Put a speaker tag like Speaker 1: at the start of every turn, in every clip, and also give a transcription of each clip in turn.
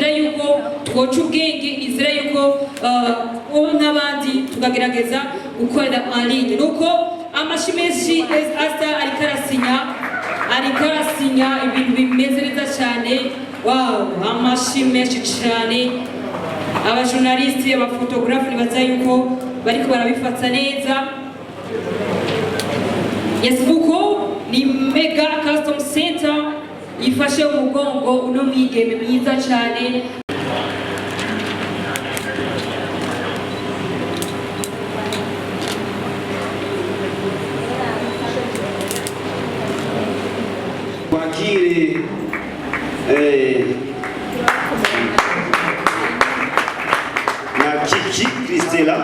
Speaker 1: Nizera yuko twoca ubwenge, nizera yuko wowe nk'abandi tukagerageza gukorera en ligne. Nuko amashi menshi. Asta ariko arasinya, ariko arasinya ibintu bimeze neza cyane. Wow, amashi menshi cyane. Abajournaliste, abaphotographe, nibaza yuko bariko barabifata neza. Yes, kuko ni Mega Custom Center ifashe umugongo uno mwigeme mwiza cyane.
Speaker 2: Twakire na Kiki Christella,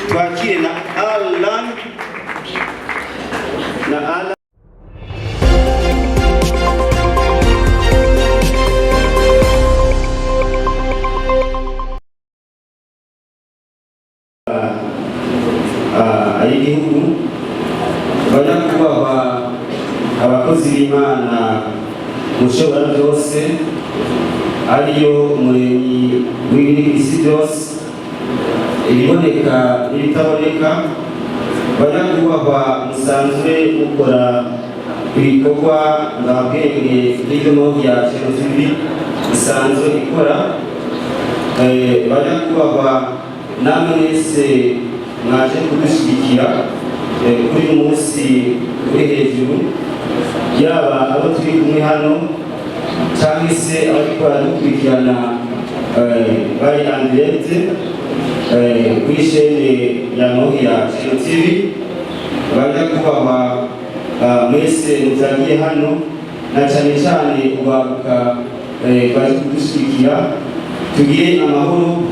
Speaker 2: twakire na Alan na Alan. Ay'igihugu, banyakubahwa abakozi b'Imana mushobora byose, ariyo Umuremyi w'ibiri ku isi byose, ibiboneka n'ibitaboneka, banyakubahwa musanzwe mukora ibikorwa ngabwenge nk'ibyo bya Jenoside isanzwe ikora, banyakubahwa namwe mwese mwaje kudushyigikira kuri uyu munsi uri hejuru, yaba abo turi kumwe hano cyangwa se abariko baradukurikirana bari en direct kuri chaîne ya Nohia Channel TV, banyakubahwa mwese mutagiye hano, na cyane cyane urwaruka baje kudushyigikira, tugire amahoro,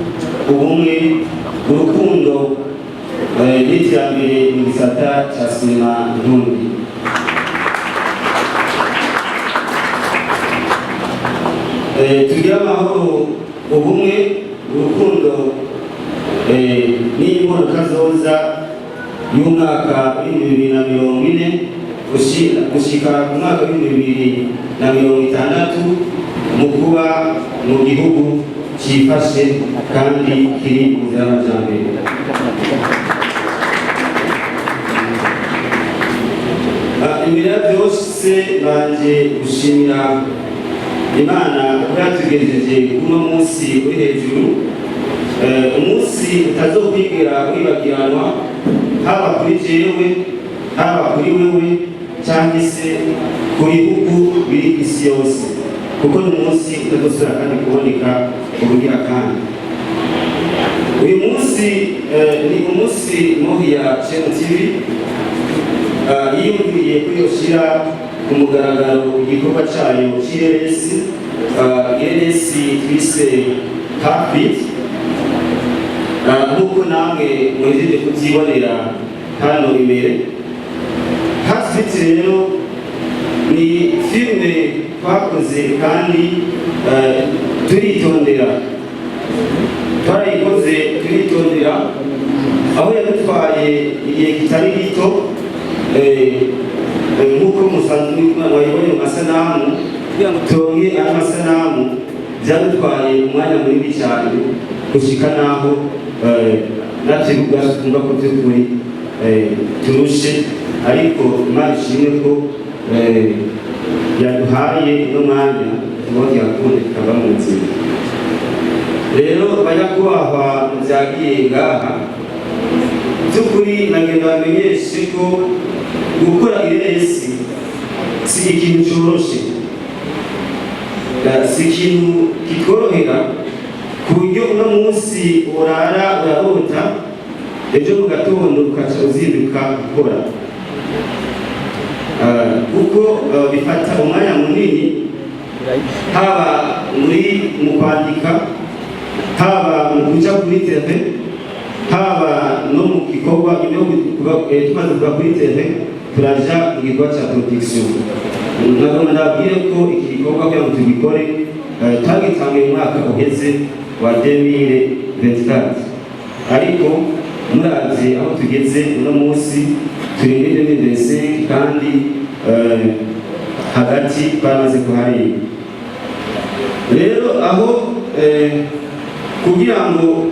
Speaker 2: ubumwe, urukundo n'iterambere mu gisata cya sinema ndundi. Tugire amahoro, ubumwe, urukundo n'imbonokazoza y'umwaka w'2040 gushika ku mwaka w'2060 mu kuba mu gihugu cyifashe kandi kiri mu nzira y'amajambere. Imbere ya byose banje gushimira Imana kuba yatugejeje kuno munsi uri hejuru, umunsi utazokwigera wibagiranwa, haba kuri jewe, haba kuri wewe, cyangwa se ku bihugu biri ku isi yose, kuko ni umunsi utazosubira kandi kuboneka ubugira. Kandi uyu munsi ni umunsi Mohiya Channel TV yiyumviriye ko yoshira ku mugaragaro igikorwa cyayo c'ireresi, ireresi twise Heartbeat, nk'uko namwe muhejeje kubyibonera hano imbere. Heartbeat rero ni filime twakoze kandi turitondera, twarayikoze turitondera, aho yadutwaye igihe kitari gito, nk'uko musanzwe mwayibonye mu masanamu. Kugira ngo turonke ayo masanamu byadutwaye umwanya munini cyane, gushika naho natwe ubwacu twumva ko by'ukuri turushe, ariko Imana ishimwe ko yaduhaye uno mwanya ngo yakunda tukava mu nzira. Rero banyakubahwa muvyagiye ngaha, by'ukuri nagenda bamenyeshe ko gukora iresi si ikintu coroshe, si ikintu kitworohera, ku buryo uno munsi urara urarota, ejo mu gatondo ukaca uzinduka gukora, kuko bifata umwanya munini, haba muri mu kwandika, haba mu kuja kuri terrain, haba no mu gikorwa. Iyo tumaze kuva kuri terrain, turaja mu gikorwa ca production. Nagomba ndababwire ko iki gikorwa, kugira ngo tugikore, twagitanguye mu mwaka uheze wa 2024, ariko muravye aho tugeze uno munsi, turi muri 2025, kandi hagati twamaze kuharenga. Rero aho kugira ngo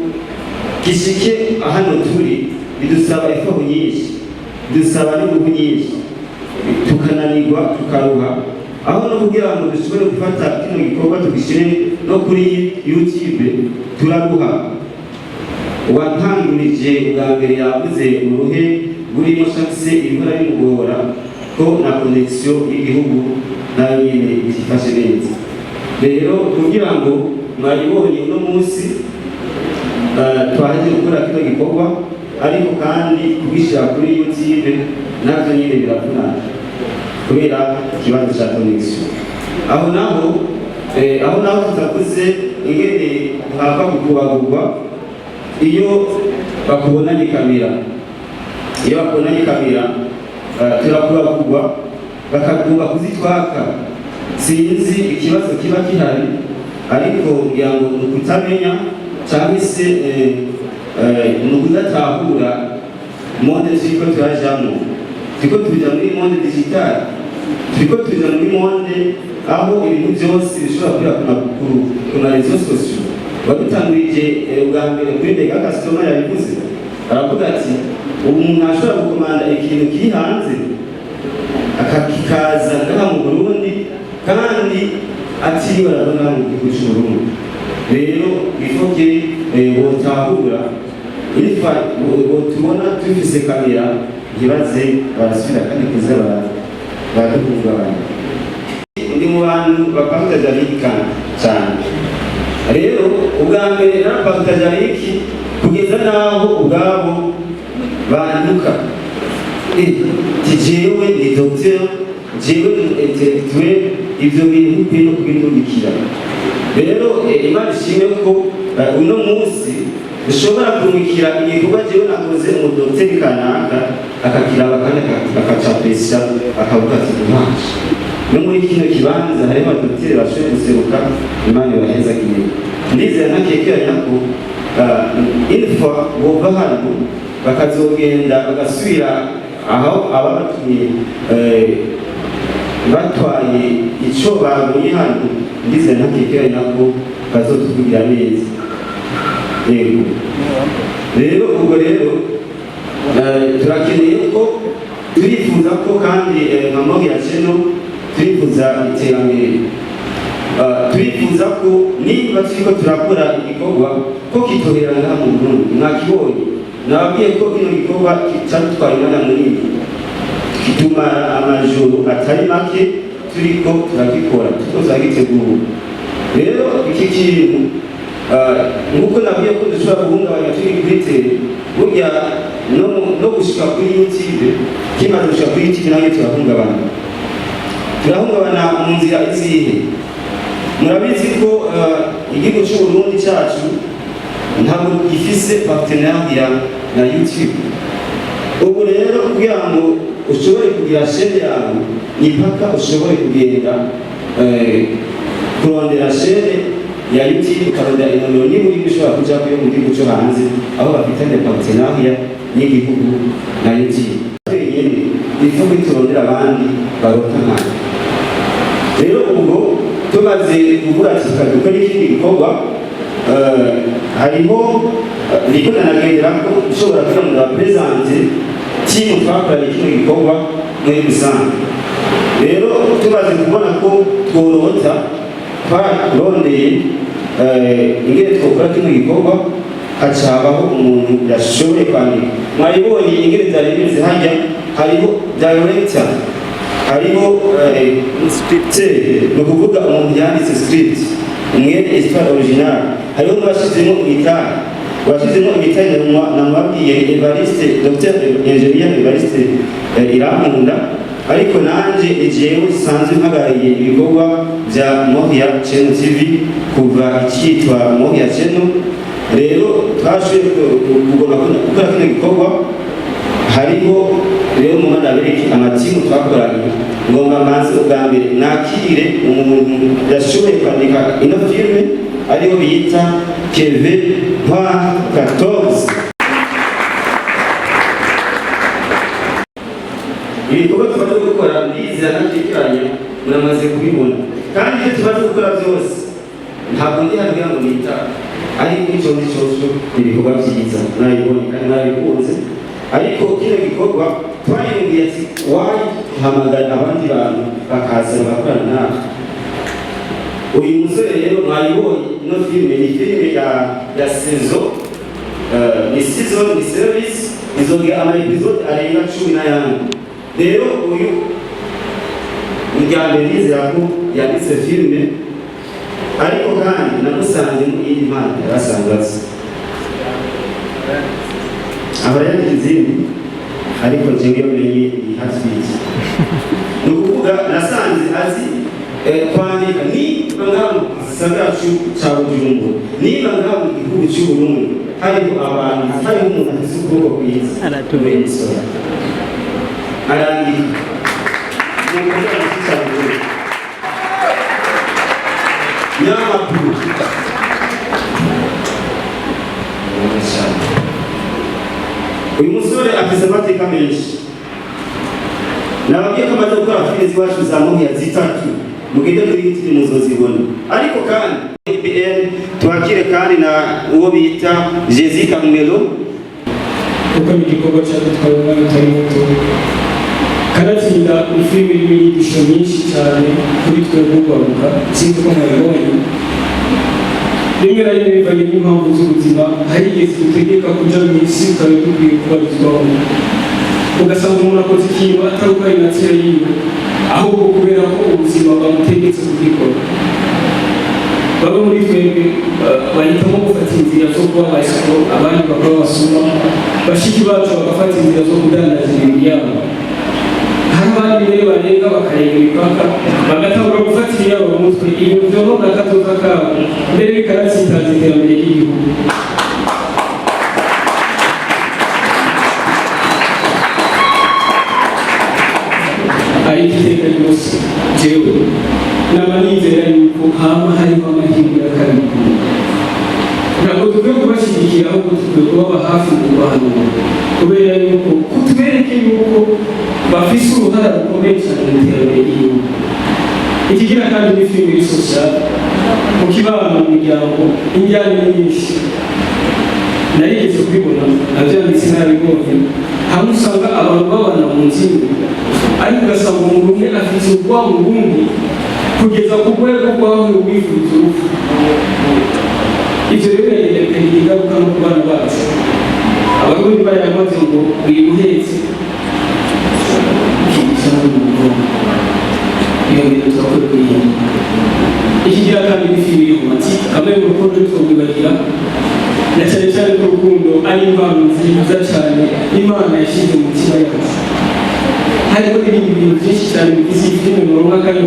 Speaker 2: gishike hano turi, bidusaba effort nyinshi, bidusaba n'ingufu nyinshi, tukananirwa, tukaruha, aho no kugira ngo dushobore gufata kino gikorwa tugishyire no kuri YouTube turaruha. Uwatangurije ubwa mbere yavuze uruhe burimo shakise imvura bimugora, ko na connexion y'igihugu nayo nyene itifashe neza. Rero kugira ngo mwayibonye uno munsi, twaheje gukora kino gikorwa, ariko kandi kugishyira kuri YouTube navyo nyene biravunana kubera ikibazo ca connexion. Aho naho tutavuze ingene hava gukubagurwa iyo bakubonanye kamera. Iyo bakubonanye kamera, turakubagurwa, bakagomba kuzitwaka. Sinzi ikibazo kiba gihari, ariko ngira ngo ni ukutamenya cyangwa se ni ukudatahura monde turiko turajamwo. Turiko tuja muri monde digital, turiko tuja muri monde aho ibintu byose bishobora kubera ku ma réseaux sociaux. Wadutangurije ubwa mbere kuri Mega Customer yabivuze, aravuga ati ubu umuntu ashobora gukomanda ikintu kiri hanze akakikaza ngaha mu Burundi, kandi atiriwe arava ngaha mu gihugu cy'u Burundi. Rero ifoke botahura ifa botubona dufise kamera, ntibaze barasubira kandi kuza baraduhungabanya. Ndi mu bantu bapartaja link cyane. Rero ubwa mbere narapartaja link kugeza n'aho ubwabo banduka ti jewe ni docteur, jewe ni intellectuel, ivyo bintu ukwiye no kubindungikira. Rero Imana ishimwe ko uno munsi ushobora kurungikira igikorwa jewe nakoze umudokiteri kanaka, akakiraba kandi akacapesha, akavuga ati ntaje. No muri kino kibanza hariho abadokiteri bashoboye guseruka, Imana ibahezagiye. Ndizera ntakekeranya ko une fois bova hano bakazogenda bagasubira aho ababatumye, batwaye ico babonye hano, ndizera ntakekeranya ko bazotuvugira neza. Yego, rero ubwo rero turakeneye ko, turifuza ko kandi nka Moria Channel turifuza iterambere. Turifuza ko niba turiko turakora igikorwa ko kitohera ngaha mu Burundi. Mwakibonye, nababwiye ko kino gikorwa cyadutwaye umwanya munini, kitumara amajoro atari make turiko turagikora, turiko turagitegura. Rero iki kintu, nkuko nabwiye ko dushobora guhungabanya turi kuri télé, burya no gushika kuri YouTube, kimaze gushika kuri YouTube nayo turahungabana. Turahungabana mu nzira izihe? Murabizi ko igihugu cy'u Burundi cyacu ntabwo gifise partenariat na YouTube. Ubu rero kugira ngo ushobore kugira chaîne yawe, ni paka ushobore kugenda kurondera chaîne ya YouTube, ukarondera inomero niba uri ushobora kuja kuyo mu gihugu cyo hanze aho bafitanye partenariat n'igihugu na YouTube. Twenyene ifu turondera abandi barota nkatwe. Rero ubwo tumaze kuvuga ati dukora ikindi gikorwa, hariho niko nanagendera ko nshobora kugira ngo ndapresente team twakoranye kino gikorwa muri rusange. Rero tumaze kubona ko tworota, twarondeye ingene twokora kino gikorwa, haca habaho umuntu yashoboye kwandika. Mwayibonye ingene vyari bimeze hajya, hariho director, hariho scripteur, ni ukuvuga umuntu yanditse script, umwene histoire originale, hariho n'uwashizemo imitari. Uwashizemo imitari namubabwiye, Evariste, Dr Ingénieur Evariste Irankunda. Ariko nanje ni jewe nsanzwe mpagarariye ibikorwa vya Moria Channel TV kuva icitwa Moria Channel. Rero twashoboye kugomba gukora kino gikorwa. Hariho rero mu mana bereke amatimu twakoranye. Ngomba manze ubwa mbere nakire umuntu yashoboye kwandika ino filme, ariho bita Keve Ntwari 14. Ibikorwa tumaze gukora, ndizera ntakekeranya muramaze kubibona, kandi ibyo tumaze gukora byose Ntabwo ndi hano kugira ngo nita, ariko icyo nzi cyose, ibikorwa byiza nabibonye kandi nabikunze. Ariko kino gikorwa twariyumviye ati wahamagara abandi bantu bakaza bagakorana natwe. Uyu musore rero mwayibonye, ino filime ni filime ya saison, ni season, ni series, izogira ama episode arenga 10 n'ayandi. Rero uyu ni irya mbere nizera ko yanditse filime, ariko kandi namusanze mu yindi mpano yarasanzwe azi, aba yandika izindi, ariko jewe iyo menye ni Heartbeat. Ni ukuvuga nasanze azi kwandika. Niba ngaha mu gisagara ca Bujumbura, niba ngaha mu gihugu cy'u Burundi hariho abantu, hariho umuntu afise ukuboko kwiza,
Speaker 3: Aratubeshya.
Speaker 2: uyu musore arandika. Ni ukuvuga mu gihugu ca Burundi nyamakuru. Uyu musore afise amateka menshi. Nababwiye ko amaze gukora filime z'iwacu za Muhiya zitatu, mugende kuri YouTube muzozibona. Ariko kandi IBN twakire kandi na uwo bita Jessica Carmelo.
Speaker 4: Kuko ni igikorwa cyadutwaye umwanya utari muto. Kanatsinda ni filime irimo inyigisho nyinshi cyane kuri twebwe urwaruka. Sinzi ko mwabibonye, rimwe na rimwe bivanye n'impamvu z'ubuzima, hari igihe zidutegeka kuja mu isi tutari dukwiye kubarizwamo, ugasanga umuntu akoze ikintu atari uko ari nature yiwe, ahubwo kubera ko ubuzima bwamutegetse kugikora. Bamwe muri twebwe bahitamo gufata inzira zo kuba abayisoko, abandi bakaba abasuma, bashiki bacu bagafata inzira zo kudandaza imibiri yabo. Hari abandi rero barenga, bakarenga imipaka, bagatangura gufata iyabo mu mutwe, ibintu byonona akazoza kabo, mbere bikanatsitaza iterambere ry'igihugu. Ariko iteka ryose jewe naba nizera yuko hama hariho amahirwe ya kabiri. Ntabwo dukwiye kubashyigikira, ahubwo dukwiye kubaba hafi mu kubahanura, kubera yuko kutwereke yuko bafise uruhara rukomeye cyane mu iterambere ry'igihugu. Ikigira kandi ni filime iri sociale mu kibano, mu miryango injyana ni nyinshi. Narigeze kubibona, nabyanditse, narabibonye, hamwe usanga abantu babana mu nzu imwe, ariko ugasanga umuntu umwe afite urwango uwundi kugeza ku rwego rw'aho wifuriza urupfu. Ibyo rero biragenda bikagira ingaruka no ku bana bacu. Abarundi barayamaze ngo uyu uhetse ukigisha no mu mugongo. Iyo bintu turakwiye kuyihindura. Ikigira kandi ni filime romantique kamwe mu rukundo twakwibagira, na cyane cyane ko urukundo ari impano nziza cyane Imana yashyize mu mitima yacu. Hariho n'ibindi bintu byinshi cyane bigize iyi filime muronka akanya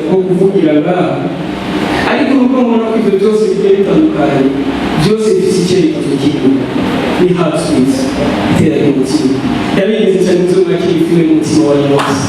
Speaker 4: ko kuvugira ngaha, ariko nuko mbona ko ibyo byose bigiye bitandukanye, byose bifite icyerekezo kimwe, ni Heartbeat, itera ry'umutima. Ndabigeze cyane, nzo mwakira iyi filime n'umutima wanyu wose.